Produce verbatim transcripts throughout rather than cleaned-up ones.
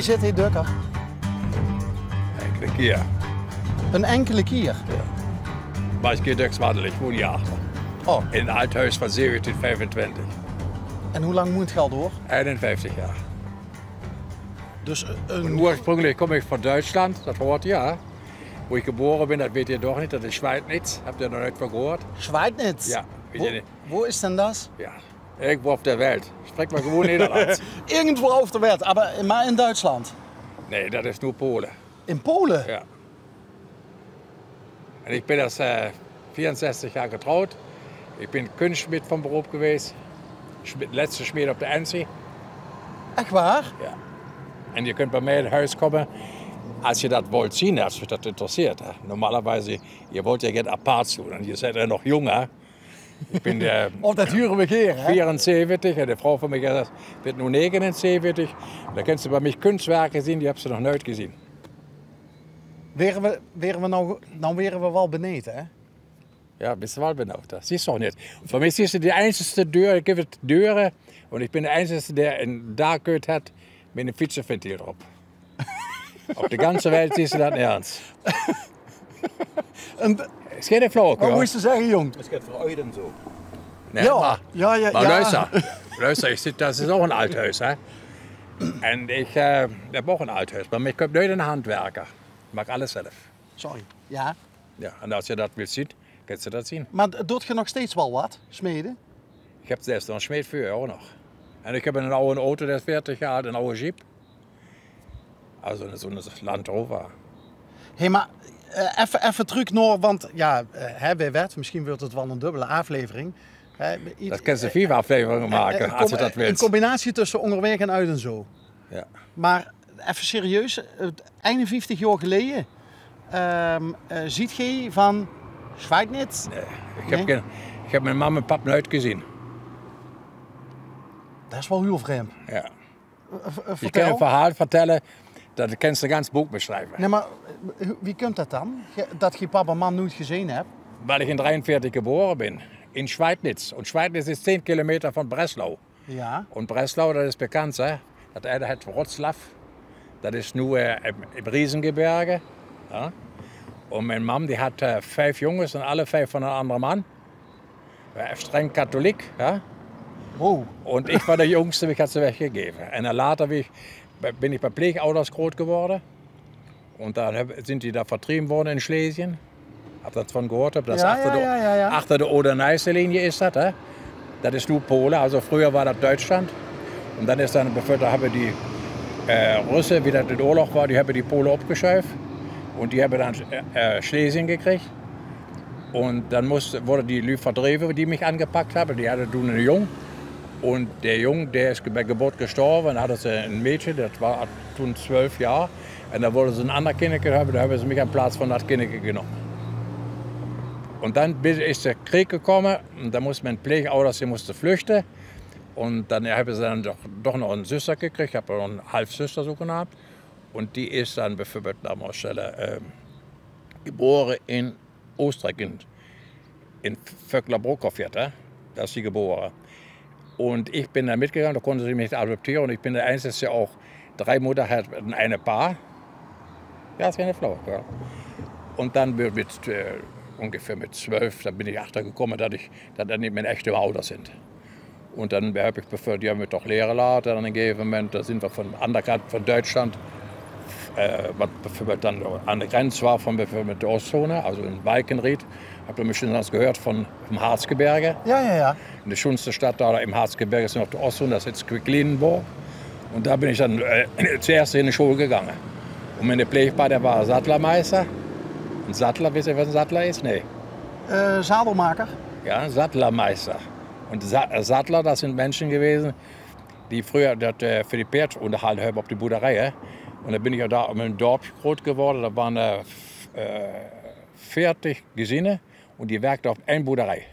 Zit hie dökker? Enkele kier. Ein enkele kier? Mer ich gaon döks waddel, ich woon hie achter. Oh. In ein ald hoes van zeventien viefentwintig. En wie lang woont geer al dao? Einenvieftig jaor. Dus, eh, ein... En oersprünglich kóm ich van Duitsland, dat hoort geer, hè? Wo ich gebore bin, dat weit geer doch neet, dat is Schweidnitz. Höb geer nog noeats van gehuurd? Schweidnitz? Jao, weit geer neet. Wo ist denn das? Jao, irgendwo auf der Welt. Spreek mer gewoon Nederlands. Irgendwo auf der Welt, aber, mer in Duitsland? Nae, dat is noe Pole. In Pole? Jao. En ich bin es, eh, vierunsestig jaor getrouwd. Ich bin Kunstsjmid van beroop gewaes. Sjmid, lèste Sjmid op de Ennsee. Ech waor? Jao. En geer kóntj bie mich in hoes kómme, es geer dat wilt zeen, es uch dat interesseert, hè. Normalerwies, geer wilt jao get aparts doon. En geer zeet jao nog jónk, hè. Ich bin, eh, oh, dat hure v'r gaer, hè? Vierunseventjig en de vrouw van mich is, weurt noe negenenseventig. Dan kóntj geer bie mich kunswerke zeen, die höbs se nog noeats gezeen. Waere v'r, waere v'r noe, dan waere v'r waal beneejd, hè? Jao, bis se waal beneejd, hè? Zuus se ouch neet. Veur mich is dit de einzigste deur, ich höb deure, want ich bin de einzigste dae ein dao kut haet mit ein fietseventiel d'rop. Op de ganse welt zuus se dat nörges. En... Is gein flauwekul, huur. Wat mós se zègke, jóng? Is get veur oud en zo. Nae, jao, mer, jao, jao, mer jao. Luister, luister, ich zit, dat is ouch ein ald hoes, hè. En ich, eh, höb ouch ein ald hoes, mer ich höb noe ein handwerker. Ich maak alles zelf. Sorry. Jao. Jao, en es geer dat wilt zeen, kóntj geer dat zeen. Mer d-, doot geer nog steeds waal wat, sjmede? Ich höb zelfs nog ein sjmeedvuur ouch nog. En ich höb eine aje auto, dae is veertig jaor ald, eine aje jeep. Also zo'n, zo'n Land Rover. Hé, mer, eh, effe, effe trök nao, want jao, eh, hè, wae weit, mesjien weurt 't waal ein dubbele aaflevering. Hè, dat kóns se vief aafleveringe make, es se dat wils. Ein combinatie tösse óngerwaeg en oud en zo. Jao. Mer effe serieus, eh, einenvieftig jaor geleje, ehm, eh, zeet geer van Schweidnitz? Nae, ich höb gein, ich höb mien mam en pap noeats gezeen. Dat is waal hiel vreemd. Jao. Eh, v-, eh, ich kan ein verhaal vertèlle, dat kóns se ein gans book mit sjrieve. Nae, mer, eh, wie kump dat dan? Ge-, dat geer pap en mam noeats gezeen höb? Wiel ich in drieënveertig gebore bin, in Schweidnitz. En Schweidnitz is tieën kilometer van Breslau. Jao. En Breslau, dat is bekans, hè. Dat eine haet Wroclaw, dat is noe, eh, im, im Riesengebirge. Jao. En mien mam, die haw, eh, vief jónges en alle vief van einen angere man. Waor streng katholiek, hè? Wow. En ich waor de jóngste, mich haw ze weggegaeve. En dan later, wie ich, bin ich bie Pleegouders groot gewore. En dan höb, zint die dao vertriewe woorte in Schlesien. Höb dat van gehuurd, höb dat... Jao, achter de, jao, jao, jao. Achter de Oder-Neiße-Linie is dat, hè? Dat is noe Pole, also fröher waor dat Duitsland. En dan is dan, beveur, dao höbbe die, eh, Russe, wie dat in Oorlog waor, die höbbe die Pole opgesjuuf. En die höbbe dan, eh, eh, Schlesien gekriege. En dan mós, woorte die luuj verdreve, die mich aangepak höbbe. Die hadde toen eine jóng. En dae jóng, dae is bie geboorte gestorve. En hadde ze ein meidje, dat waor toen zwölf jaor. En dan wólle ze ein anger kinneke höbbe, dan höbbe ze mich in plaats van dat kinneke genómme. En dan bis, is de Kreeg gekómme, en dan mós mien Pleegouders, die móste vluchte. En dan höbbe ze dan doch, doch nog ein Zöster gekriege, ich höb häör ein Halfzöster zogenaamp. En die is dan bie veurbeeld, laot mer sjelle, ehm, gebore in Oostenrijk, in, in Vöcklabruck, hè? Dao is die gebore. En ich bin dao mitgegange, dao kónne ze mich neet adoptiere. En ich bin de einzigste ouch, drei Mudder haw eine Paar. Jao, dat is gein Flauwekul. En dan mit, mit, eh, óngefeer mit zwölf, dao bin ich achtergekómme, dat ich, dat dat neet mien echte Ouders zint. En dan höb ich, beveur, die höbbe mich toch liere laote, aan ein gegaeve Moment, dan zint v'r van de anger Kant van Duitsland, eh, wat bie veurbeeld dan aan de Grenz waor van bie veurbeeld de Ostzone, also in Walkenried, habt ihr bestimmt was gehört von, vom Harzgebirge. Jao, jao, jao. In de sjoenste Stadt dao im Harzgebirge is noch de Ostzone, dat is Quedlinburg. En dao bin ich dan, eh, es ieësjte in de Sjool gegange. En miene Pleegpa, dae waor Sattlermeister. En Sattler, wis se, wat ein Sattler is? Nae. Eh, zadelmaker? Jao, Sattlermeister. En Sa-, Sattler, dat zint Minsche gewese, die fröher dat, eh, veur die Peerd óngerhalde höbbe op de boerderie, hè. En dan bin ich ouch dao in ein dörpke groot gewore. Dat wore, eh, f-, eh, veertig Gezinne en die wirkte op ein boerderie.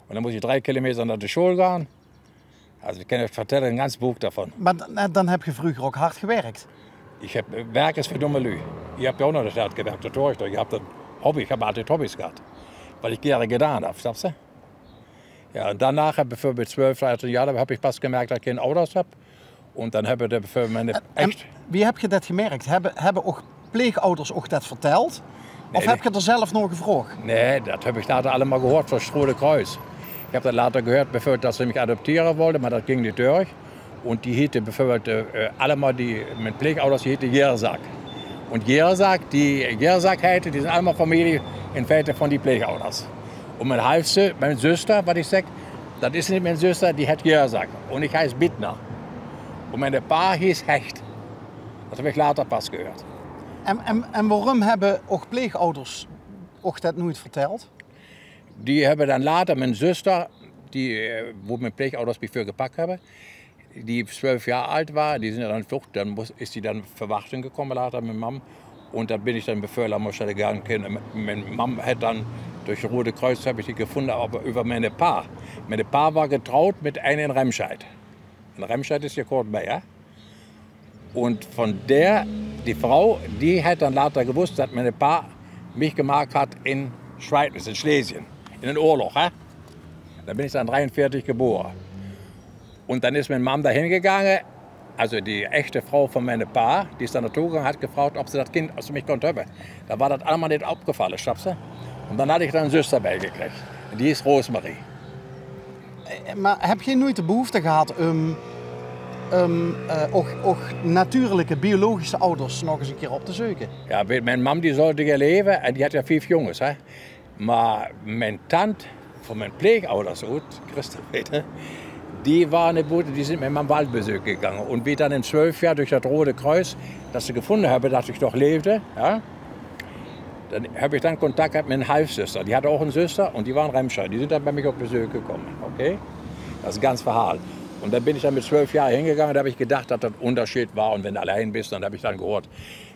En dan mós ich drei Kilometer nao de Sjool gaon. Also, ich kan uch vertèlle, ein gans book daovon. Mer dan, dan höb geer vreuger ouch hard gewirk? Ich höb, eh, wirk is veur domme luuj. Geer höb ouch nog hard gewirk, dat huur ich toch. Geer höb ein hobby, ich höb altied hobby's gehad. Wat ich gaer gedaon höb, snaps se? Jao, en daonao höb ich veur bie zwölf, veertien jaor, dan höb ich pas gemerk dat ich gein ouders höb. En dan höbbe de, veur mien... En wie höb geer det gemerk? Höbbe, höbbe ouch pleegouders ouch det vertèld? Of höb geer d'r zelf nao gevraog? Nae, det höb ich later allemaol gehuurd van 't Roeje Kruis. Ich höb det later gehuurd, bieveurbeeld, det ze mich adoptere wólle, mer det ging neet door. En die hiete bieveurbeeld, eh, eh, allemaol die, mien pleegouders, die hiete Jersak. En Jersak, die Jersak heite, die zeen allemaol femilie in feite van die pleegouders. En mien halfzöster, mien zöster, waat ich zèk, det is neet mien zöster, die hèt Jersak. En ich heet Bittner. En miene pa heet Hecht. Det höb ich later pas gehuurd. En, en, en waorum höbbe ouch pleegouders ouch det noeit vertèld? Die höbbe dan later, mien zöster, die, eh, wo mien pleegouders mich veur gepak höbbe, die twelf jaor ald waar, die zeen dan vluch, dan mós, is die dan Verwachting gekómme later, mien mam. En dan bin ich dan bieveurbeeld, mós ich dan gaon kinne. Mien mam hèt dan durch 't Roeje Kruis höb ich die gevónje, äwer euver miene pa. Miene pa waar getrouwd mit eine in Remscheid. En Remscheid is hie kort bie, hè? En van der, die Vrouw, die hèt dan later gewusst, det miene pa mich gemaak haet in Schweidnitz, in Schlesien, in den Oorlog, hè? Dan bin ich dan dreeunveertig gebore. En dan is mien mam doahin gegange, also die echte Vrouw van miene pa, die is dan noatoe gegange, haet gevraog of ze det Kind, of ze mich kónt höbbe. Dan waar det allemaol neet opgevalle, snaps se? En dan haw ich dan ein zöster biegekrege. En die is Rosemarie. Eh, mer höb geer noeit de behoefte gehad um, um, eh, ouch, ouch natuurlike, biologische ouders nog ins ein kieër op te zeuke? Jao, weit, mien mam die zól hie leve en die haw jao vief jónges, hè. Mer mien tant, van mien pleegouders oet, Christel weit, hè, die wore neet boete, die zeen mien mam waal op bezeuk gegange. En wie dan in twelf jaor durch det Roeje Kruis, det ze gevónje höbbe det ich nog leefde, jao, dan höb ich dan Kontakt gehad mit mien halfzöster. Die haw ouch ein zöster en die waar in Remscheid. Die zeen dan bie mich op bezeuk gekómme. Oké? Det is ein ganz Verhaol. En dan bin ich dan mit twelf jaor hingegange, dan höb ich gedach, det det ein Ungerschied waar. En wenn de allein bis, dan höb ich dan gehuurd,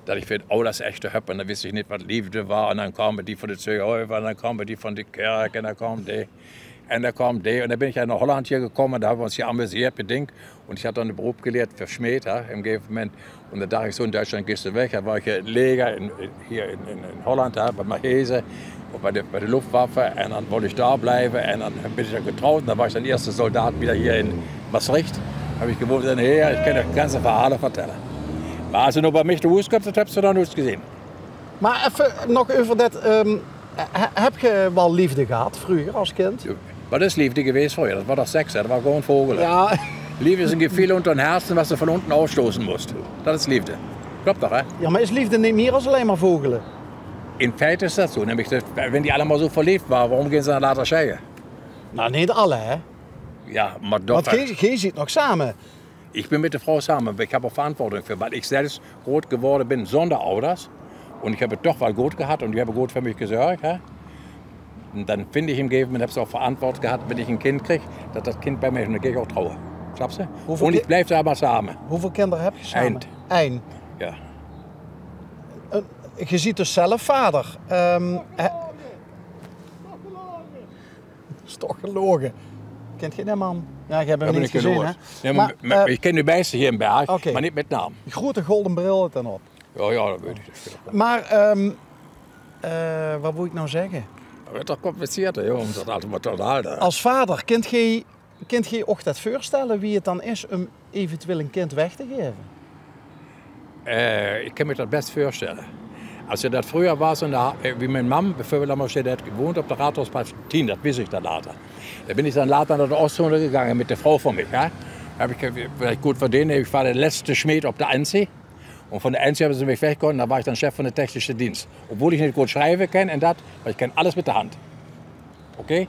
det ich väöl Ouders echte höb. En dan wis ich neet, waat Leefde waar. En dan kome die van de Zeehäufer en dan kome die van de Kèrk en dan kome die. En dan kaom dee, en dan bin ich jao nao Holland hie gekómme, dao höbbe v'r ós hie amuseerd, bedink. En ich haw dan de beroop geleerd veur Schmeed, hè, op e gegaeve Moment. En dan dach ich zoe, in Duitsland geis se weg, dan waar ich hie Leger in, hie in, in, in Holland, hè, bie Maarheze, of bie de, bie de Luftwaffe, en dan wól ich dao blieve, en dan bin ich dan getrouwd, en dan waar ich dan ierste Soldaat widder hie in Maastricht. Höb ich gewónd, en heer, ich kin de ganze Verhaole vertèlle. Mer es se noe bie mich thoes kums, dan höbs se dan noets gezeen. Mer effe nog euver det, ehm, he-, höb geer waal leefde gehad vreuger es kind? Jao, waat is leefde gewaes vreuger? Det waar toch seks, hè? Det waar gewoon vogele. Jao. Leefde is ein Gefiel unter 't Herz, waat se van unten oetstote mós. Det is leefde. Klop toch, hè? Jao, mer is leefde neet mieër es allein mer vogele? In feite is det zoe. Nämlich, det, wenn die allemaol zoe verleef wore, waorum góng ze dan later sjeie? Noe, neet alle, hè? Jao, mer toch. Want geer, geer zeet nog same. Ich bin mit de vrouw same, mer ich höb ouch Verantwortung veur, wiel ich zelfs groot gewore bin zónger Ouders. En ich höb 't toch waal good gehad en die höbbe good veur mich gezörg, hè. En dan vinj ich, op e gegaeve Moment höbs se ouch Verantwortung gehad, wenn ich e Kind krieg, det det Kind bie mich is, dan kin ich ouch trouwe. Snaps se? En ich blief dao mer same. Wieväöl kinder höb geer same? Ein. Ein. Jao. Eh, geer zeet dus zelf vader. Ehm, hè, Is toch geloge. Kint geer dae man? Jao, geer höb 'm neet gezeen, hè? Nae, mer, mer, eh, ich kin de meiste hie in Berg, oké, mer neet mit naam. 'Ne groete golde bril haet 'r dan op. Jao, jao, det weit ich. Mer, ehm, eh, waat wól ich noe zègke? Det weurt toch gecompliceerd, hè, jóng, óm det allemaol te ónthaoje. Es vader, kint geer Kint geer uch det veurstelle wie 't dan is óm eventueel e kind weg te gaeve? Eh, ich kin mich det bès veurstelle. Es se det vreuger waas, en dao, eh, wie mien mam bieveurbeeld, laot mer zègke, gewoond op de Rathausplatz tien, det wis ich dan later. Dao bin ich dan later nao de Ostzone gegange mit de vrouw van mich, hè. Höb ich, eh, waat ich good verdeend, ich waar de lèste Smeed op de Anzei. En van de Anzei höbbe ze mich weggehaolt, dan waar ich dan Chef van de technische Dienst. Obwohl ich neet good schrieve kin en det, mer ich kin alles mit de Hand. Oké?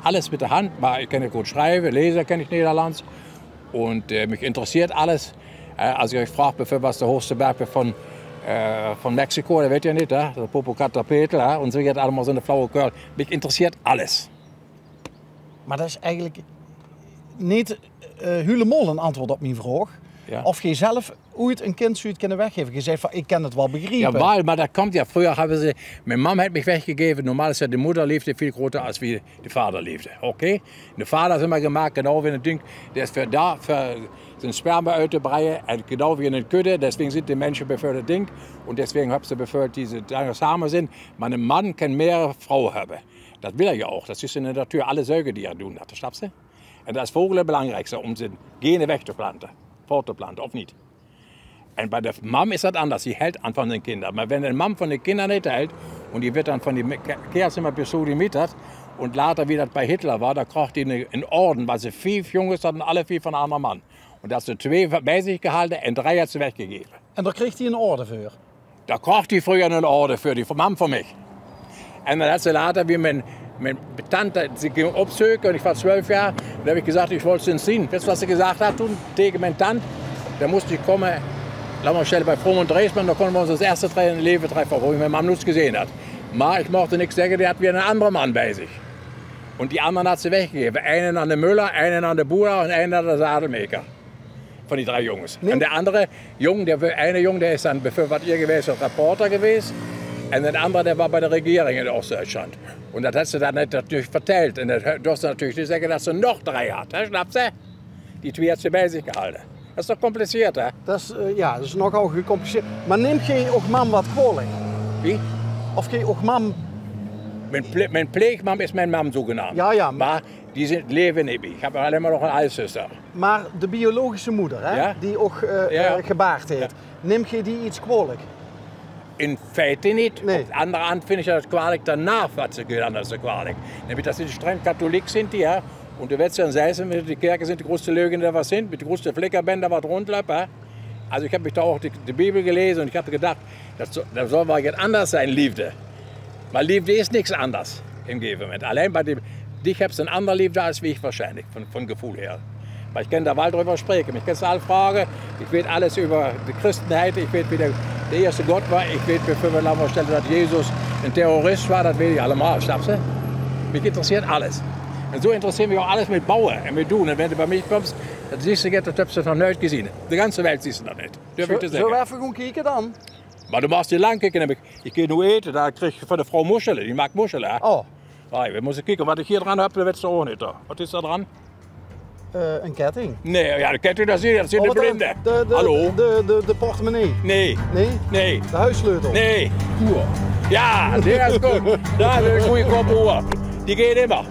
Alles mit de Hand, mer ich kin neet good schrieve, lese kin ich Nederlands. En, eh, mich interesseert alles. Eh, es geer uch fraagt, bieveurbeeld, waat de hoogste Berg van, eh, van Mexiko, det weit geer neet, hè? Det Popocatépetl, hè? En zoe geit 't allemaol, zoe'n flauwekul. Mich interesseert alles. Mer det is eigelik neet, eh, hielemaol 'n antjwaord op mien vraog. Jao. Of geer zelf oets e kind zouw kinne weggaeve. Geer zeet van, ich kin 't waal begriepe. Jawaal, mer det kump, jao, vreuger höbbe ze, mien mam haet mich weggegaeve. Normaal is de moederleefde väöl groter es wie de vaderleefde. Oké? De vader is immer gemaak, genau wie e dink, dae is veur dao, veur zien sperma oet te breie en genau wie 'n kudde. Deswege zeen die minsje bieveurbeeld dink en deswege höbbe ze bieveurbeeld die ze langer same zeen. Mer 'ne man kin mieër vrouwe höbbe. Det wil 'r jao ouch. Det is in de natuur, alle Säugediere doon det, snaps se? En det is veur vogele 't belangriekste, óm zien gene weg te plante. Foortplante, of neet? En bie de mam is dat anders. Die helt aan van de kinder. Mer wen de mam van de kinder neet helt, en die weurt dan van die me-, ke-, keerls immer besodemieterd, en later, wie dat bie Hitler woar, dan kroog die 'ne, 'n Orde, woa ze vief Junges hadde, alle vief van 'n anger man. En dat ze twee bie zich gehalde en drei hat ze weggegeve. En dao kreeg die 'n Orde veur? Dao kroog die vreuger 'n Orde veur, die mam van mich. En dan hat ze later, wie mien, mien tante ze ging opzeuke, en ich woar twelf joar, dan höb ich gezag, ich wol ze ins zeen. Weits se, wat ze gezag hat toen taenge mien tant? Dan mós se kómme, laot mer stelle, bie Fromm en Dreesmann, dan kónne v'r ós es eerste drei in 't Laeve treffe, wo ich mien mam noets gezeen hat. Mer ich moch nix zègke, die hat weer 'nen angere man bie zich. En die angere hat ze weggegeve. Eine aan de Müller, eine aan de Boer en eine aan de Zadelmaeker. Van die drei Junges. Nae. En de angere Jung, d'r eine Jung, d'r is dan bieveurbeeld hie gewaes, 'ne Reporter gewaes. En d'n angere, d'r woar bie de Regering in Oostduitsland. En dat hat ze dan neet, dat neet verteld. En dat durf ze natuurlich neet zègke, dat ze nog drei hat, hè, snaps se? Die twee hat ze bie zich gehalde. Dat is toch gecompliceerd, hè? Dat is, eh, jao, dat is nogal gecompliceerd. Mer neemt geer eur mam wat kwaolik? Wie? Of geer eur mam... Mien ple-, mien pleegmam is mien mam zogenaamd. Jao, jao, mer... Mer die zeen, laeve neet mie. Ich höb allein mer nog 'n halfzuster. Mer de biologische moder, hè, die uch, eh, gebaard haet, neemt geer die get kwaolik? In feite neet. Nae. Op de angere kant vinj ich dat kwaolik, daonao wat ze gedaon hat, is kwaolik. Nämlich dat ze streng katholiek zeen, die, hè. En doe weits se, dan zeen ze, de kèrke zeen de groetste leugenaer wat zeen, mit de groetste flikkerbende wat róndjlöp, hè. Also ich höb mich dao ouch de, de Bibel gelaeze en ich höb gedach, dat zo-, dat zal waal get angers zeen, leefde. Mer leefde is nix angers op e gegeve Moment. Allein bie die, die höbs 'n anger leefde es wie ich woarsjienlich, van, van geveul her. Mer ich kann dao waal drüvver spraeke. Mich kanns se alles fraoge. Ich weit alles üvver de Christenheit. Ich weit, wie de, de ieeschte Gott woar. Ich weit, bieveurbeeld, laot mer stelle, dat Jesus 'ne Terrorist woar. Dat weit ich allemaol, snaps se? Mich interesseert alles. En zo interesseert mich ouch alles mit Boe en mit Doon. En wen de bie mich kóms, dat zuus se, dat höbs se noch noets gezeen. De ganze Welt zuus se dat neet. Durf ich te zègke. Zölle v'r effe goon kieke dan? Mer doe mós neet lang kieke, nämlich. Ich gaon noe aete, dao krieg ich van de vrouw Muschele, die maak Muschele, hè? Oh. Hey, v'r mótte kieke wat ich hie dran höb, dat weits se ouch neet, hè. Wat is dao dran? Eh, 'n ketting. Nae, jao, de ketting, dat zeen, dat zeen de blinde. Hallo? De, de, de portemonnee. Nae. Nae? Nae. De hoessleutel. Nae. Oer. Jao, dae is good. Dae is 'ne gooje kop oer. Die geit immer.